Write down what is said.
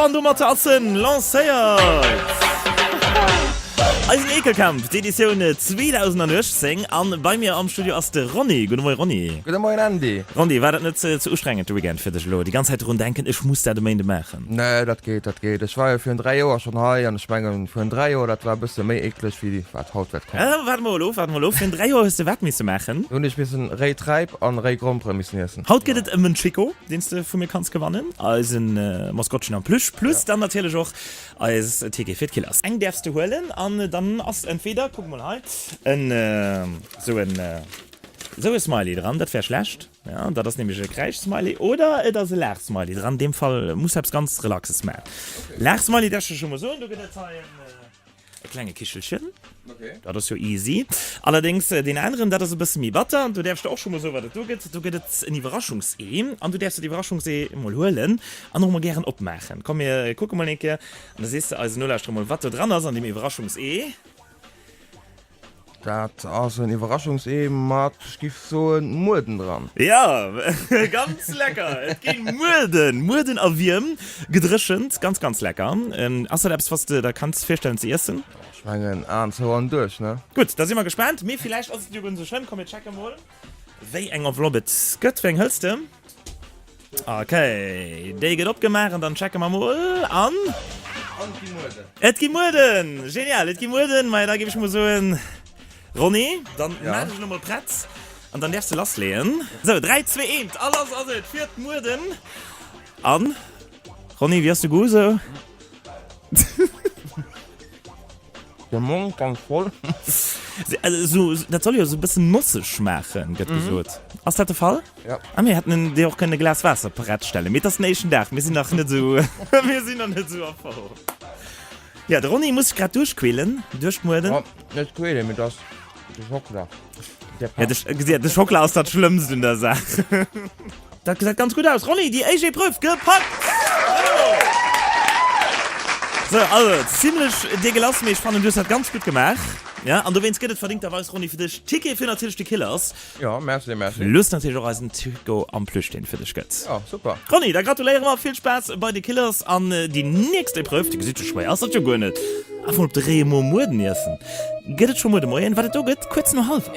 An domatter ass en lancéiert! Eisen Ekelcamp, d'Editioun 2018. An bei mir am Studio ass de Ronny. Gudde Moien Ronny. Gudde Moien Andy. Ronny, war dat net ze ustrengend de Weekend fir dech elo? Déi ganz Zäit drun denken, ech muss dat e Méinde maachen. Nee, dat geet, dat geet. Ech war jo virun 3 Joer schonn hei an ech mengen, virun 3 Joer, dat war e bësse méi eekleg wéi wat haut wäert kommen. Waart mol of, waart mol of. Virun 3 Joer hues de wat misse maachen? Do hunn ech missen réi Träip an réi Grompere missen iessen. Haut gëtt et ëm en Chico. Deen s de vu mir kanns gewannen, eisen Maskottchen am Plüsch, plus dann natierlech och eis Ticket fir d'Killers. Eng däerfs de huelen an dann ass entweder, kuck mol hei, en sou en sou e Smiley dran, dat wär schlecht, jo, dat ass nämlech e Kräisch-Smiley, oder et ass e Laach-Smiley dran. An deem Fall muss eppes ganz Relaxes man. Laach-Smiley däerf ech der scho mol soen, do gëtt et hei en. E klenge Kichelchen, dat ass jo easy. Allerdéngs deen aneren, dat ass e bësse méi batter. Do däerfs de och scho mol soen, wat et do gëtt. Do gëtt et en Iwwerraschungsee an du däerfs dat Iwwerraschungsee mol huelen an och mol gären opmaachen. Komm mir kucke mol eng Kéier an da sees de eisen Nolauschterer mol, wat do dran ass an deem Iwwerraschungsee. Dat ass en Iwwerraschungsee mat, ech giff soen, Mueden dran. Jo, ganz lecker! Et gi Mueden, Mueden a Wierm, gedréchent, ganz, ganz lecker. Ass dat eppes, wat s de der kanns virstellen ze iessen? Ech mengen, Aen zou an duerch, ne? Gutt, da si mer gespaant. Mee villäicht ass et jo guer net esou schlëmm. Komm, mir checke mol, wéi eng Enveloppe et gëtt. Wéi eng hëls de? Ok, déi gëtt opgemaach an dann checke mer mol an. An et gi Mueden. Et gi Mueden! Genial, et gi Mueden. Maja, da géif ech mol soen, Ronny, dann maach dech elo mol prett an dann däerfs de lassleeën. Sou, 3, 2, 1, a lass ass et fir d'Mueden. An, Ronny, wéi ass de Goût sou? De Mond ganz voll. Also, dat soll jo esou e bëssen nosseg schmaachen, gëtt gesot. Ass dat de Fall? Ja. Ah, mir hätten dir och kënne e Glas Waasser prett stellen. Mee et ass den éischten Dag, mir sinn nach net esou, mir sinn nach net esou a Form. Ja, de Ronny muss sech grad duerchquälen, duerch d'Mueden. Oh, net quälen, mee dass de Schockela. Der Ja, de, de Schockela ass dat Schlëmmst un der Saach. Dat gesäit ganz gutt aus. Ronny, déi éischt Epreuve gepackt! Bravo! Sou, also zimlech deegelass, mee ech fannen, du hues dat ganz gutt gemaach. Ja, an dowéinst gëtt et verdingterweis, Ronny, fir dech Ticket fir natierlech de Killers. Jo, merci, merci. Plus natierlech och eisen Tico am Plüsch, deen et fir dech gëtt. Jo, super. Ronny, da gratuléiere mer, vill Spaass bei de Killers an déi nächst Epreuve, déi gesitt, sou schwéier ass dat jo guer net. Einfach mol op de Réie Mo Mueden iessen. Gëtt et scho muer de Moien. Wat et do gëtt, kuerz no hallwer.